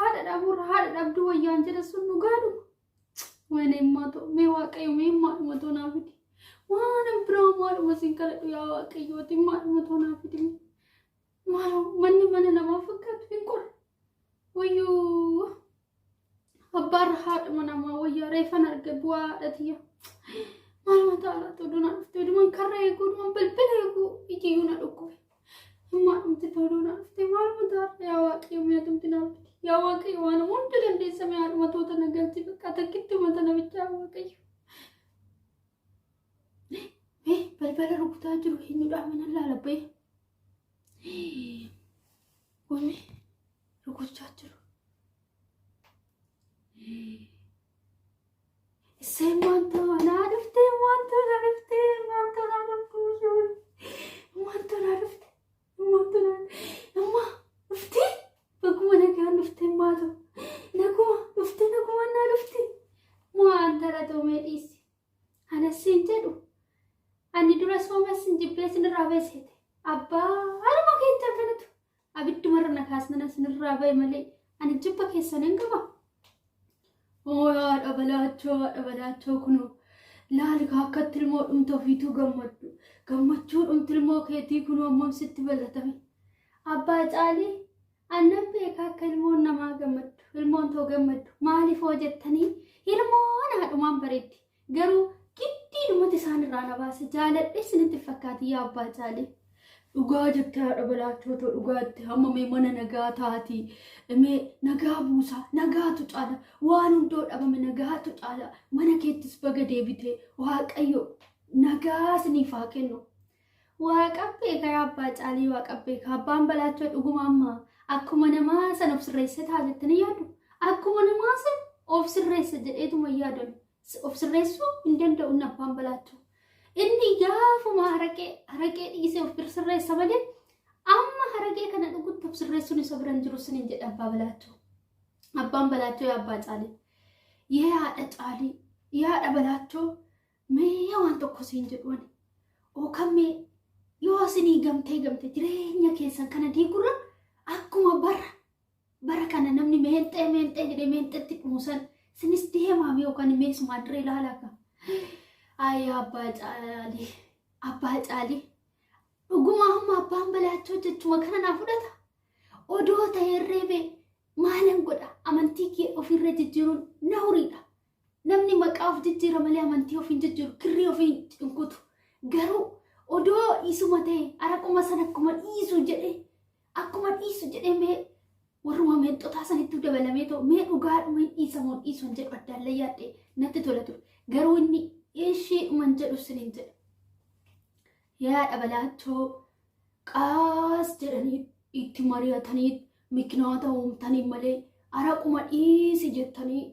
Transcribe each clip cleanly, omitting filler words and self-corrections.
Haadha dhabuurra haadha dhabduu wayyaan jedha sun dhugaadhuma. Wayne immaa ta'u mee Waaqayyo mee immaadhuma ta'u naa fidi. Waan biraa maaluma sin kadhadhu yaa Waaqayyo ati immaadhuma ta'u naa fidi. Maaloo manni mana namaa fakkaatu hin qorra. Wayyoo abbaarra haadhuma namaa wayyaa reefan arge bu'aa haadha tiyya. Maaluma ta'a laata oduu naa dhufte oduman karra eeguu oduman balbala eeguu ijiyyuu na dhukkube. Himmaa dhumti toluu naa dhufte maaluma ta'a yaa Waaqayyo mi'a dhumti naa dhufte. Yaa Waaqayyo waan hunda dandeessa mi'a dhumatoota na galchi bakka takkitti mata namichaa Waaqayyo. Mee balbala rukutaa jiru eenyudha mana laala ba'e. Wanni rukuchaa jiru. Isee maantoo naa dhuftee maantoo naa dhuftee maantoo naa dhuftee maantoo naa dhufte maantoo naa amma dhuftee baguma nagaan dhuftee maatoo naguma dhuftee naguma naa dhuftee maanta latoo mee dhiisi ana siin jedhu ani dura sooma sin jibbee sinirraa beeseete abbaa haruma keechaa kanatu Abiddumarra na kaasnana sinirraa bahe malee ani jibba keessan hin qaba. Oo haadha balaachoo haadha balaachoo kunoo laali kaa akkatti ilmoo dhumte ofiituu gammaddu gammachuu dhumti ilmoo keetii kunoo ammam sitti bal'atame. Abbaa caalii annan beekaa akka ilmoon namaa gammaddu ilmoon too gammaddu maaliif hoo jettanii ilmoon haadhumaan bareeddi. Garuu giddiidhumatti isaan irraa na baase jaaladhee isinitti hin fakkaatin yaa abbaa caalii. Dhugaa jette haadha balaachoo too dhugaatti hamma mee mana nagaa taati mee nagaa buusa nagaatu caala waan hundoo dhabame nagaatu caala mana keettis baga deebite waaqayyo nagaa isiniif haa kennu. Waaqa beeka yaa abbaa caalii waaqa beeka abbaan balaachoo dhuguma amma akkuma namaa san of sirreessee ta'a jettanii yaaddu akkuma namaa san of sirreessa jedheetuma yaadan of sirreessuu hin danda'u inni abbaan balaachoo inni gaafuma haraqee haraqee dhiisee of bir sirreessa malee amma haraqee kana dhugutti of sirreessuun isa bira hin jiru sinin jedha abbaa balaachoo abbaan balaachoo yaa abbaa caalii yaa haadha caalii yaa haadha balaachoo Mee waan tokko siin jedhu ani. Ookan mee yoo isinii gamtee gamte jireenya keessan kana diigurra akkuma bara bara kana namni meenxee meenxee jedhee meenxetti dhumu san isinis deemaa mee yookaan mee sumaan dirree ilaalaa ka. Ayyaa abbaa caalii abbaa caalii dhuguma amma abbaan balaachoo jechuma kana naa fudhata. Odoo ta'erree bee maalan godha amantii kee ofirra jijjiiruun na huriidha. Namni maqaa of jijjiira malee amantii of hin jijjiiru, kirrii of hin kutu. Garuu odoo isuma ta'e araquma sana akkuma dhiisu jedhee akkuma dhiisu jedhee mee warruma meexxotaa sanitti dabalamee ta'u mee dhugaadhuma hin dhiisamoo hin dhiisu hin jedhu addaan layyaadhe natti tola ture. Garuu inni isheedhuma hin jedhu sinin jedha. Yaa dhabalaachoo qaas jedhanii itti mari'atanii mikinaata uumtanii malee araquma dhiisi jettanii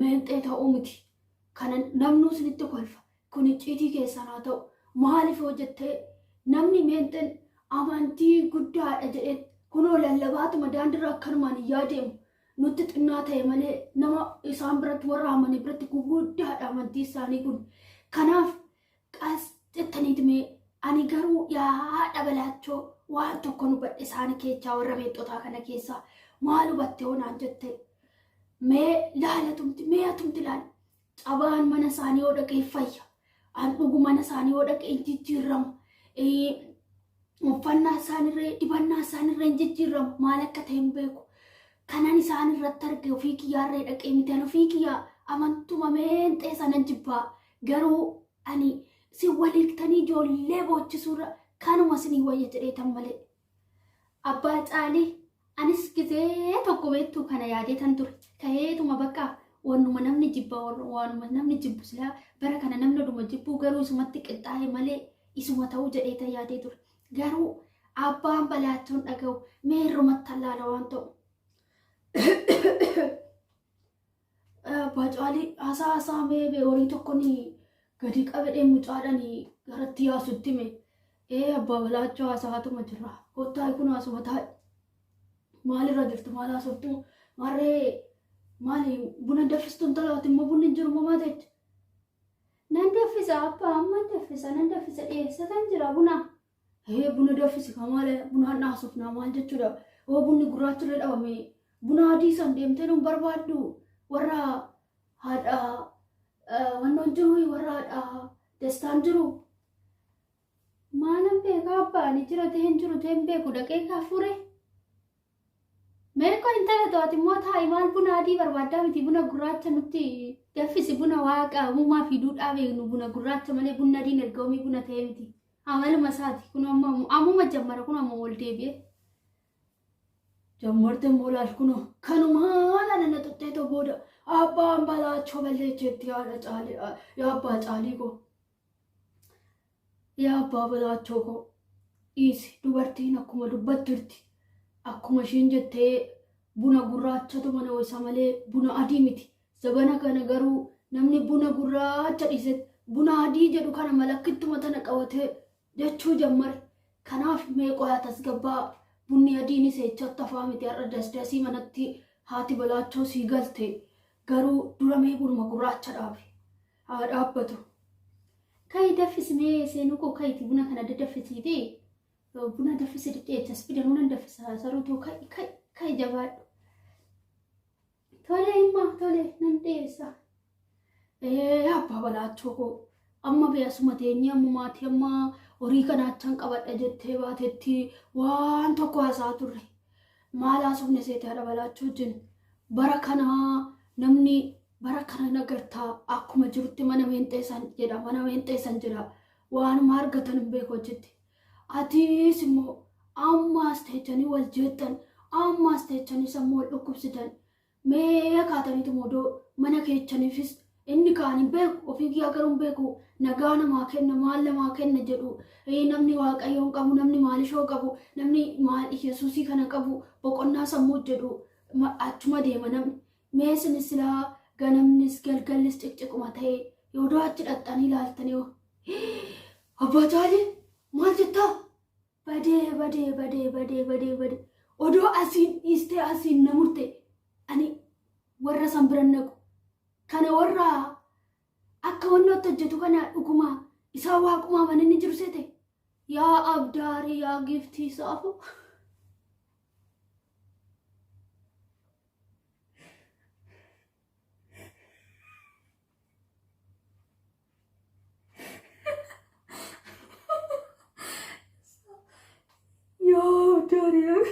meenxee ta'uu miti. Kana namnuu isinitti kolfa. Kun icciitii keessan haa ta'u. Maaliif yoo jettee namni meenxeen amantii guddaadha jedhee kunoo lallabaatuma daandirra akkanumaan iyyaa deemu. Nutti xinnaa ta'e malee nama isaan biratti warra amane biratti guguddaadha amantii isaanii kun. Kanaaf qas jettaniiti mee ani garuu yaa haadha balaachoo waan tokko nu badhe isaanii keechaa warra meexxotaa kana keessaa maal hubatte hoo naan jette mee laalatumti mee atumti laal cabaan mana isaanii yoo dhaqee fayya an dhugu mana isaanii yoo dhaqee hin jijjiirramu uffannaa isaanirree dibannaa isaanirree hin jijjiirramu maal akka ta'e hin beeku kanan isaan irratti arge ofii kiyyaarree dhaqee miti an ofii kiyyaa amantuma meenxee sanan jibbaa Garuu ani sin wal hiiktanii ijoollee boochisuurra kanuma sinii wayya jedheetan malee. Abbaa Caalii anis gizee tokko beektuu kana yaadeetan ture. Ka'eetuma bakka wannuma namni jibba waanuma namni jibbu silaa bara kana namni oduma jibbuu garuu isumatti qixxaa'e malee isuma ta'uu jedheetan yaadee ture. Garuu abbaan balaachoon dhaga'u mee irrumatti allaala waan ta'u. Abbaa Caalii haasaa haasaa mee bee horii tokko ni gadi qabedhee mucaadhani garatti yaasutti mee. Ee abbaa balaachoo haasaatuma jirra. Kottaa kun haasuma taa'e. Maalirra jirtu maal haasoftu maarree maali buna danfistu intalaati immoo bunni hin jiru moo maal jecha. Nan danfisa abbaa amma danfisa nan danfisa dhiyeessatan jira buna. Ee buna danfisi kaa maal bunaan haasofnaa maal jechuudha. Hoo bunni gurraachi illee dhabame Buna adii san deemtee nuun barbaaddu warra haadha wannoon jiru warra haadha Dastaan jiru. Maalan beekaa abbaa ani jira ta'e hin jiru ta'e hin beeku dhaqee kaa fure. Meeqoo intala to'ati immoo taa'i maal buna adii barbaaddaa miti buna gurraacha nutti danfisi buna waaqa uumaa fi duudhaa beeknu buna gurraacha malee bunni adiin erga oomii buna ta'e miti. Amaluma isaati kun amma ammuma jammara kun amma wal deebi'e. Jammarte immoo laal kunoo kanumaan ana na xuxxee too booda abbaan balaachoo balleecheetti haadha caalii yaa abbaa caalii koo. Yaa abbaa balaachoo koo dhiisi dubartiin akkuma dubbatturti akkuma ishiin jettee buna gurraachatu mana ho'isa malee buna adii miti. Zabana kana garuu namni buna gurraacha dhiise buna adii jedhu kana malakkittuma tana qabatee jechuu jammare. Kanaaf mee qoyaa tasgabbaa bunni adiinis eechatti hafaa miti har'a dasdasii manatti haati balaachoo sii galte garuu dura mee bunuma gurraacha dhaabi. Haa dhaabbatu. Ka'i daffisi mee seenuu koo ka'iti buna kana dadaffisiiti. Buna daffisi dhidheechas fidanuu nan daffisa saruutoo ka'i ka'i ka'i jabaadhu. Tole himmaa tole nan dhiyeessa. Ee abbaa balaachoo koo amma bee asuma teenyee ammumaati amma horii kanaachan qabadha jettee baatetti waan tokko haasaa turre. Maal haasofne seete haadha balaachoo wajjin bara kana namni bara kana nagartaa akkuma jirutti mana meenxee san jedha mana meenxee san jedha waanuma argatan hin beeku achitti. Atiis immoo ammaas teechanii wal jeexxan ammaas teechanii sammuu wal dhukkubsitan mee kaataniitu odoo mana keechaniifis inni kaan hin beeku ofii kiyyaa garuu hin beeku nagaa namaa kenna maal namaa kenna jedhu namni waaqayyoon qabu namni maalishoo qabu namni maal yesuusii kana qabu boqonnaa sammuu jedhu achuma deema namni mee isinis silaa ganamnis galgallis ciqciquma ta'e odoo achi dhaqxanii ilaaltanii hoo abbaa caalii maal jettaa badee badee badee badee badee badee odoo asiin dhiistee asiin na murte ani warra san biran naqu kana warra akka wannootti hojjetu kana dhuguma isaa waaqumaa mana inni jiru seete yaa abdaarii yaa giftii saafu. Yaa abdaarii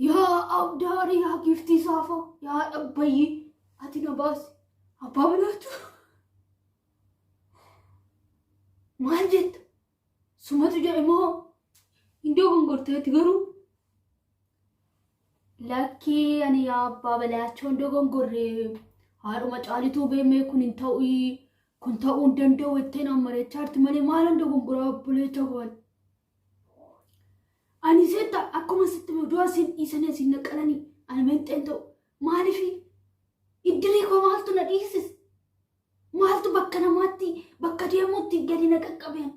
yaa abdaarii yaa giftii saafoo yaa dhabbayyii ati na baasi abbaa balaachuu maal jetta Sumatu jedhe moo hin dogongorteeti garuu. Lakkii ani yaa abbaa balaachoo hin dogongorre haadhuma caalituu beemee kun hin ta'u kun ta'uu hin danda'u jettee naan mari'achaa jirti malee maalan dogongoraa obboleessa koo ani. Ani seetta akkuma sitti hime du'a siin dhiisanii asiin naqqalanii ani menxeen ta'u maaliif iddirii koo maaltu na dhiisis Maaltu bakka namaatti bakka deemuutti gadi na qaqqabeen?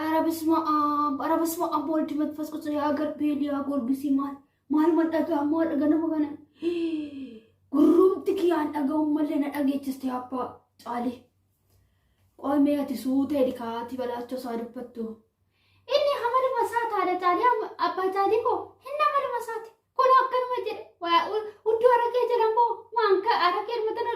Ara bisma ab, ara bisma ab ወልድ መንፈስ ቅዱስ የሀገር ቤል ያ ጎርጊሲ maal maaluma dhagaa maal dhaga nama kana gurrumti kiyyaan dhaga'uun malee na dhageechiste abbaa caalee. Qoy mee ati suutee dhikaati balaachoo isaa dubbattu. Inni hamaluma isaa taadha caalee abbaa caalii koo inni hamaluma isaati. Kun akkanuma jedhe hudduu araqee jedhan boo waan ka araqee ilma tan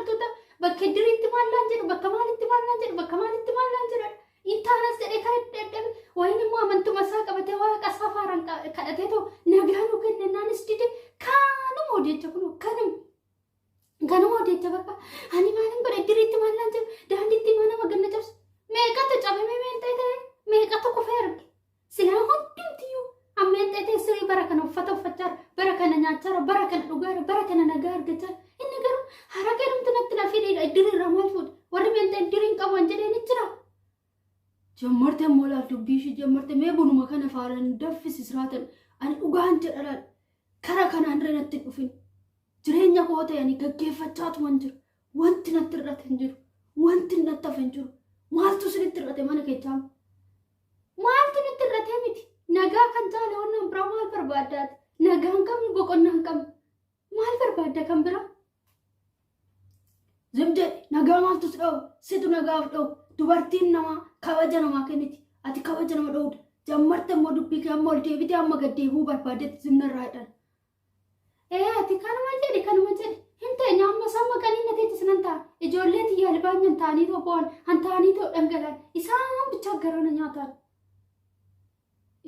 bakka diriitti maallaan jedhu bakka maalitti maallaan jedhu bakka maalitti maallaan jedhu intaanas jedhee kan dadhabe wayin immoo amantuma isaa qabatee waaqa isaa faaraan kadhatee too nagaa nuu kenne naanis dide kanuma odeecha kun kanuma kanuma odeecha bakka ani maalin godhe diriitti maallaan jedhu daandiitti mana maganna cabsu meeqatu cabame meenxee ta'e meeqatu kufee arge Silaa hundumtiyyuu ammeen xeetee siree bara kana uffata uffachaa bara kana nyaachaa bara kana dhugaa bara kana nagaa argachaa inni garuu haraqee dhumti natti na fidee iddirii irraa maal fuudha warri meenxee iddirii hin qabu an jedhee ni jira. Jammarte immoo laal dubbii ishii jammarte mee bunuma kana faaran daffisi siraatan ani dhugaan jedha laal kara kanaan irra natti hin dhufin jireenya koo ta'e ani gaggeeffachaatuman jiru wanti natti hir'ate hin jiru wanti natti hafe hin jiru maaltu isinitti hir'ate mana keechaa Maaltu nutti irratee miti? Nagaa kan caale wannan biraa maal barbaaddaati? Nagaa hin qabnu, boqonnaa hin qabnu. Maal barbaadda kan biraa? Zim jedhi nagaa maaltu si dhowwa? Situ nagaaf dhowwa. Dubartiin namaa kabaja namaa kenniti. Ati kabaja nama dhowwuudha. Jammarte immoo dubbii kee amma ol deebitee amma gad deebi'uu barbaadetti zimna irraa jedhan. Ee ati kanuma jedhi kanuma jedhi. Hin teenya amma samma qanii na teetti sinan ta'a. Ijoollee tiyya albaanyan ta'anii too bo'an han ta'anii too dhangala'an isaan bichaa garaa na nyaatan.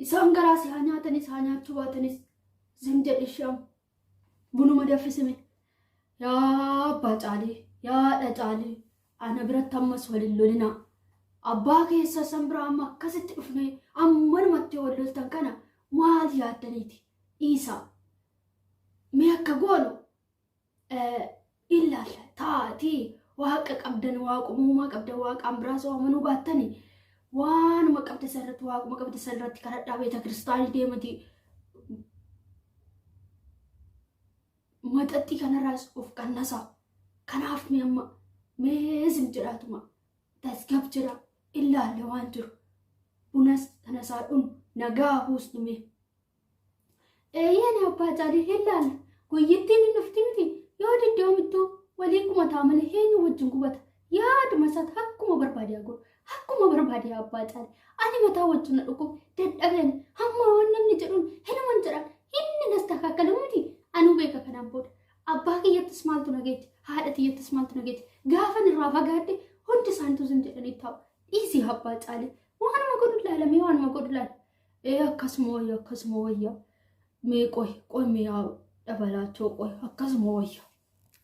Isaan garaa si haa nyaatanis haa nyaachuu baatanis zim jedhi ishee amma. Bunuma danfisime. Yaa abbaa caalii yaa haadha caalii ana biratti ammas wal hin lolinaa. Abbaa keessa san bira amma akkasitti dhufnee ammanumatti wal loltan kana maal yaaddaniiti dhiisaa. Mee akka goonu ilaalla taatii waaqa qabdan waaquma uumaa qabdan waaqaan biraas amanuu baattanii waanuma qabda sanirratti waaquma qabda sanirratti kadhadhaa beeta kiristaanii deemati maxaxxii kanarraas of qannasaa. Kanaaf mee amma mee zim jedhaatuma tasgab jedha ilaalle waan jiru bunas tanasaa dhunu nagaa buusnu mee. Eeyyeen abbaa caalii hin laalla. Guyyittiin hin dhufti miti. Yoo didde omittuu walii gumataa malee eenyu wajjin gubata. Yaaduma isaati akkuma barbaade haa godhu. Akkuma barbaade haa abbaa caalii. Ani mataa wajjin na dhukkub dadhabeen hamma waan namni jedhuun hinuman jedha. Inni nas takaakkalu miti. Anuu beeka kanaan booda. Abbaa kiyyattis maaltu na geeche? Haadha tiyyattis maaltu na geeche? Gaafan irraa fagaadhe hundi isaaniitu zim jedhanii taa'u. Dhiisii abbaa caalii. Waanuma godhu laalamee waanuma godhu laala. Ee akkasuma wayya akkasuma wayya. Mee qoy qoy mee yaa dhabalaachoo qoy akkasuma wayya.